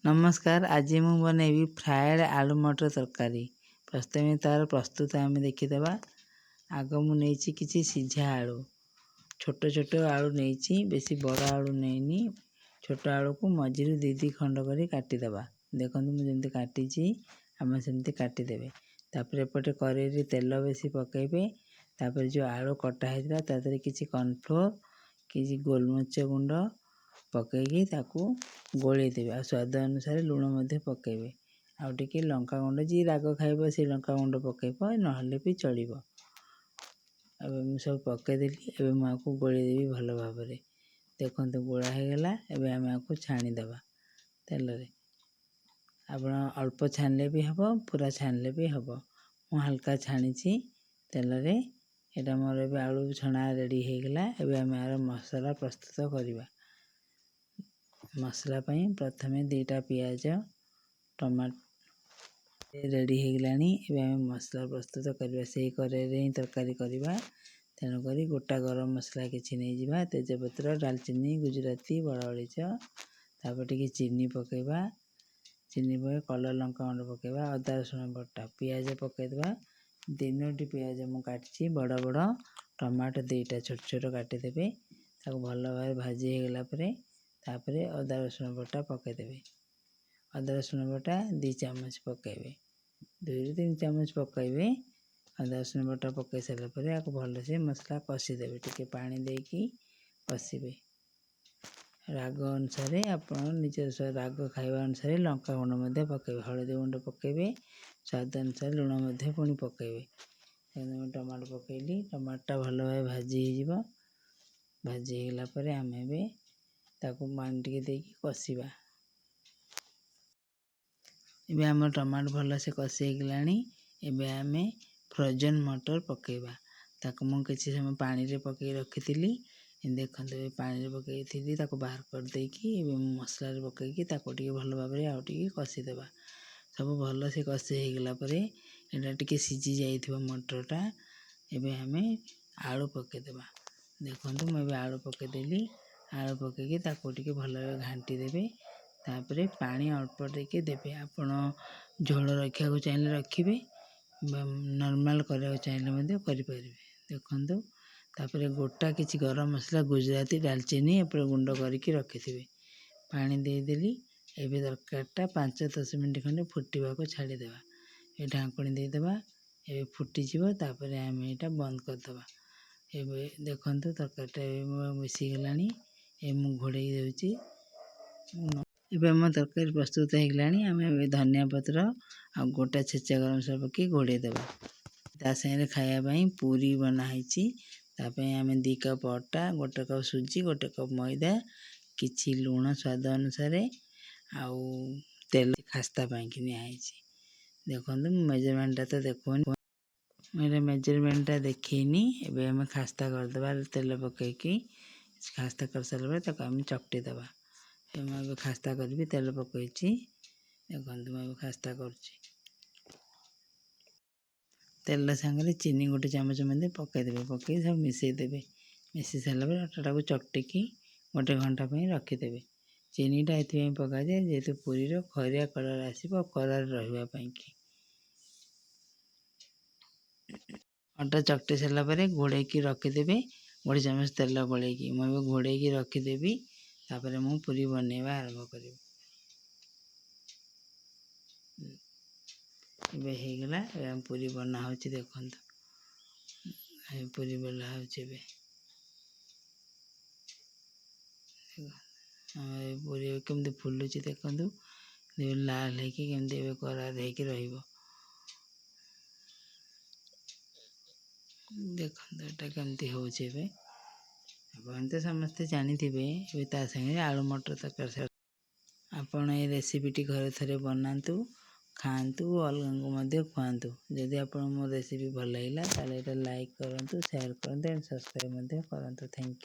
ନମସ୍କାର, ଆଜି ମୁଁ ବନେଇବି ଫ୍ରାଏଡ଼୍ ଆଳୁ ମଟର ତରକାରୀ। ପ୍ରଥମେ ତା'ର ପ୍ରସ୍ତୁତ ଆମେ ଦେଖିଦେବା। ଆଗ ମୁଁ ନେଇଛି କିଛି ସିଝା ଆଳୁ, ଛୋଟ ଛୋଟ ଆଳୁ ନେଇଛି, ବେଶୀ ବଡ଼ ଆଳୁ ନେଇନି। ଛୋଟ ଆଳୁକୁ ମଝିରୁ ଦୁଇ ଦୁଇ ଖଣ୍ଡ କରି କାଟିଦେବା। ଦେଖନ୍ତୁ, ମୁଁ ଯେମିତି କାଟିଛି ଆମେ ସେମିତି କାଟିଦେବେ। ତାପରେ ଏପଟେ କରେଇରେ ତେଲ ବେଶୀ ପକାଇବେ। ତାପରେ ଯେଉଁ ଆଳୁ କଟା ହେଇଥିଲା, ତା ଦେହରେ କିଛି କର୍ଣ୍ଣଫ୍ଲୋର୍, କିଛି ଗୋଲମରିଚ ଗୁଣ୍ଡ ପକାଇକି ତାକୁ ଗୋଳେଇ ଦେବେ। ଆଉ ସ୍ୱାଦ ଅନୁସାରେ ଲୁଣ ମଧ୍ୟ ପକାଇବେ ଆଉ ଟିକେ ଲଙ୍କା ଗୁଣ୍ଡ। ଯିଏ ରାଗ ଖାଇବ ସେ ଲଙ୍କା ଗୁଣ୍ଡ ପକାଇବ, ନହେଲେ ବି ଚଳିବ। ଏବେ ମୁଁ ସବୁ ପକାଇଦେଲି। ଏବେ ମୁଁ ଆକୁ ଗୋଳେଇ ଦେବି ଭଲ ଭାବରେ। ଦେଖନ୍ତୁ, ଗୋଳା ହେଇଗଲା। ଏବେ ଆମେ ଆକୁ ଛାଣିଦେବା ତେଲରେ। ଆପଣ ଅଳ୍ପ ଛାଣିଲେ ବି ହେବ, ପୁରା ଛାଣିଲେ ବି ହେବ। ମୁଁ ହାଲକା ଛାଣିଛି ତେଲରେ। ଏଇଟା ମୋର ଏବେ ଆଳୁ ଛଣା ରେଡ଼ି ହେଇଗଲା। ଏବେ ଆମେ ଆର ମସଲା ପ୍ରସ୍ତୁତ କରିବା। ମସଲା ପାଇଁ ପ୍ରଥମେ 2ଟା ପିଆଜ, ଟମାଟୋ ରେଡ଼ି ହେଇଗଲାଣି। ଏବେ ଆମେ ମସଲା ପ୍ରସ୍ତୁତ କରିବା। ସେଇ କରେଇରେ ହିଁ ତରକାରୀ କରିବା। ତେଣୁକରି ଗୋଟା ଗରମ ମସଲା କିଛି ନେଇଯିବା: ତେଜପତ୍ର, ଡାଲଚିନି, ଗୁଜୁରାତି, ବଡ଼ ଅଳେଇଚ। ତାପରେ ଟିକେ ଚିନି ପକାଇବା। ଚିନି ପକାଇ କଲର୍ ଲଙ୍କା ଗୁଣ୍ଡ ପକାଇବା, ଅଦା ରସୁଣ ବଟା, ପିଆଜ ପକାଇଦେବା। 3ଟି ପିଆଜ ମୁଁ କାଟିଛି ବଡ଼ ବଡ଼। ଟମାଟୋ 2ଟା ଛୋଟ ଛୋଟ କାଟିଦେବେ। ତାକୁ ଭଲ ଭାବରେ ଭାଜି ହେଇଗଲା ପରେ ତାପରେ ଅଦା ରସୁଣ ବଟା ପକାଇଦେବେ। ଅଦା ରସୁଣ ବଟା 2 ଚାମଚ ପକାଇବେ, 2ରୁ 3 ଚାମଚ ପକାଇବେ। ଅଦା ରସୁଣ ବଟା ପକାଇ ସାରିଲା ପରେ ଆକୁ ଭଲସେ ମସଲା କଷିଦେବେ। ଟିକେ ପାଣି ଦେଇକି କଷିବେ। ରାଗ ଅନୁସାରେ, ଆପଣ ନିଜ ରାଗ ଖାଇବା ଅନୁସାରେ ଲଙ୍କା ଗୁଣ୍ଡ ମଧ୍ୟ ପକାଇବେ, ହଳଦୀ ଗୁଣ୍ଡ ପକାଇବେ, ସ୍ୱାଦ ଅନୁସାରେ ଲୁଣ ମଧ୍ୟ ପୁଣି ପକାଇବେ। ମୁଁ ଟମାଟୋ ପକାଇଲି। ଟମାଟୋଟା ଭଲ ଭାବେ ଭାଜି ହେଇଯିବ। ଭାଜି ହେଇଗଲା ପରେ ଆମେ ଏବେ ତାକୁ ପାଣି ଟିକେ ଦେଇକି କଷିବା। ଏବେ ଆମର ଟମାଟୋ ଭଲସେ କଷି ହେଇଗଲାଣି। ଏବେ ଆମେ ଫ୍ରୋଜନ୍ ମଟର ପକାଇବା। ତାକୁ ମୁଁ କିଛି ସମୟ ପାଣିରେ ପକାଇ ରଖିଥିଲି। ଦେଖନ୍ତୁ, ଏବେ ପାଣିରେ ପକାଇଥିଲି, ତାକୁ ବାହାର କରିଦେଇକି ଏବେ ମୁଁ ମସଲାରେ ପକାଇକି ତାକୁ ଟିକେ ଭଲ ଭାବରେ ଆଉ ଟିକେ କଷିଦେବା। ସବୁ ଭଲସେ କଷି ହେଇଗଲା ପରେ, ଏଇଟା ଟିକେ ସିଝି ଯାଇଥିବ ମଟରଟା, ଏବେ ଆମେ ଆଳୁ ପକାଇଦେବା। ଦେଖନ୍ତୁ, ମୁଁ ଏବେ ଆଳୁ ପକାଇଦେଲି। ଆଳୁ ପକାଇକି ତାକୁ ଟିକେ ଭଲ ଭାବେ ଘାଣ୍ଟି ଦେବେ। ତାପରେ ପାଣି ଅଳ୍ପ ଟିକେ ଦେବେ। ଆପଣ ଝୋଳ ରଖିବାକୁ ଚାହିଁଲେ ରଖିବେ, ନର୍ମାଲ୍ କରିବାକୁ ଚାହିଁଲେ ମଧ୍ୟ କରିପାରିବେ। ଦେଖନ୍ତୁ, ତାପରେ ଗୋଟା କିଛି ଗରମ ମସଲା, ଗୁଜୁରାତି, ଡାଲଚିନି ଏପଟେ ଗୁଣ୍ଡ କରିକି ରଖିଥିବେ। ପାଣି ଦେଇଦେଲି। ଏବେ ତରକାରୀଟା 5-10 ମିନିଟ୍ ଖଣ୍ଡେ ଫୁଟିବାକୁ ଛାଡ଼ିଦେବା। ଏ ଢାଙ୍କୁଣୀ ଦେଇଦେବା। ଏବେ ଫୁଟିଯିବ, ତାପରେ ଆମେ ଏଇଟା ବନ୍ଦ କରିଦେବା। ଏବେ ଦେଖନ୍ତୁ, ତରକାରୀଟା ଏବେ ମିଶିଗଲାଣି। ଏବେ ମୁଁ ଘୋଡ଼େଇ ଦେଉଛି। ଏବେ ଆମ ତରକାରୀ ପ୍ରସ୍ତୁତ ହେଇଗଲାଣି। ଆମେ ଏବେ ଧନିଆ ପତ୍ର ଆଉ ଗୋଟା ଛେଚା ଗରମ ମସଲା ପକାଇ ଘୋଡ଼େଇ ଦେବା। ତା ସାଙ୍ଗରେ ଖାଇବା ପାଇଁ ପୁରୀ ବନା ହେଇଛି। ତା ପାଇଁ ଆମେ 2 କପ୍ ଅଟା, 1 କପ୍ ସୁଜି, 1 କପ୍ ମଇଦା, କିଛି ଲୁଣ ସ୍ୱାଦ ଅନୁସାରେ ଆଉ ତେଲ ଖାସ୍ତା ପାଇଁକି ନିଆହେଇଛି। ଦେଖନ୍ତୁ, ମୁଁ ମେଜରମେଣ୍ଟଟା ତ ଦେଖୁନି, ମୁଁ ଏଇଟା ମେଜରମେଣ୍ଟଟା ଦେଖେଇନି। ଏବେ ଆମେ ଖାସ୍ତା କରିଦେବା। ତେଲ ପକାଇକି ଖାସ୍ତା କରିସାରିଲା ପରେ ତାକୁ ଆମେ ଚକଟି ଦେବା। ଏବେ ମୁଁ ଏବେ ଖାସ୍ତା କରିବି, ତେଲ ପକାଇଛି। ଦେଖନ୍ତୁ, ମୁଁ ଏବେ ଖାସ୍ତା କରୁଛି। ତେଲ ସାଙ୍ଗରେ ଚିନି 1 ଚାମଚ ମଧ୍ୟ ପକାଇଦେବେ। ପକାଇ ସବୁ ମିଶାଇ ଦେବେ। ମିଶାଇ ସାରିଲା ପରେ ଅଟାଟାକୁ ଚକଟିକି 1 ଘଣ୍ଟା ପାଇଁ ରଖିଦେବେ। ଚିନିଟା ଏଥିପାଇଁ ପକାଯାଏ, ଯେହେତୁ ପୁରୀର ଖଇରିଆ କଲର୍ ଆସିବ, କଲର୍ ରହିବା ପାଇଁକି। ଅଟା ଚକଟି ସାରିଲା ପରେ ଘୋଡ଼େଇକି ରଖିଦେବେ 1 ଚାମଚ ତେଲ ଗୋଳେଇକି। ମୁଁ ଏବେ ଘୋଡ଼େଇକି ରଖିଦେବି, ତାପରେ ମୁଁ ପୁରୀ ବନେଇବା ଆରମ୍ଭ କରିବି। ଏବେ ହେଇଗଲା। ଏବେ ଆମ ପୁରୀ ବନା ହେଉଛି। ଦେଖନ୍ତୁ, ପୁରୀ ବେଲା ହେଉଛି। ଏବେ ପୁରୀ କେମିତି ଫୁଲୁଛି ଦେଖନ୍ତୁ, ଲାଲ ହେଇକି କେମିତି ଏବେ କରାର ହେଇକି ରହିବ। ଦେଖନ୍ତୁ, ଏଇଟା କେମିତି ହେଉଛି। ଏବେ ଆପଣ ତ ସମସ୍ତେ ଜାଣିଥିବେ। ଏବେ ତା ସାଙ୍ଗରେ ଆଳୁ ମଟର ତରକାରୀ। ଆପଣ ଏ ରେସିପିଟି ଘରେ ଥରେ ବନାନ୍ତୁ, ଖାଆନ୍ତୁ, ଅଲଗାଙ୍କୁ ମଧ୍ୟ ଖୁଆନ୍ତୁ। ଯଦି ଆପଣଙ୍କୁ ମୋ ରେସିପି ଭଲ ଲାଗିଲା, ତାହେଲେ ଏଇଟା ଲାଇକ୍ କରନ୍ତୁ, ସେୟାର କରନ୍ତୁ ଆଣ୍ଡ ସବସ୍କ୍ରାଇବ୍ ମଧ୍ୟ କରନ୍ତୁ। Thank you.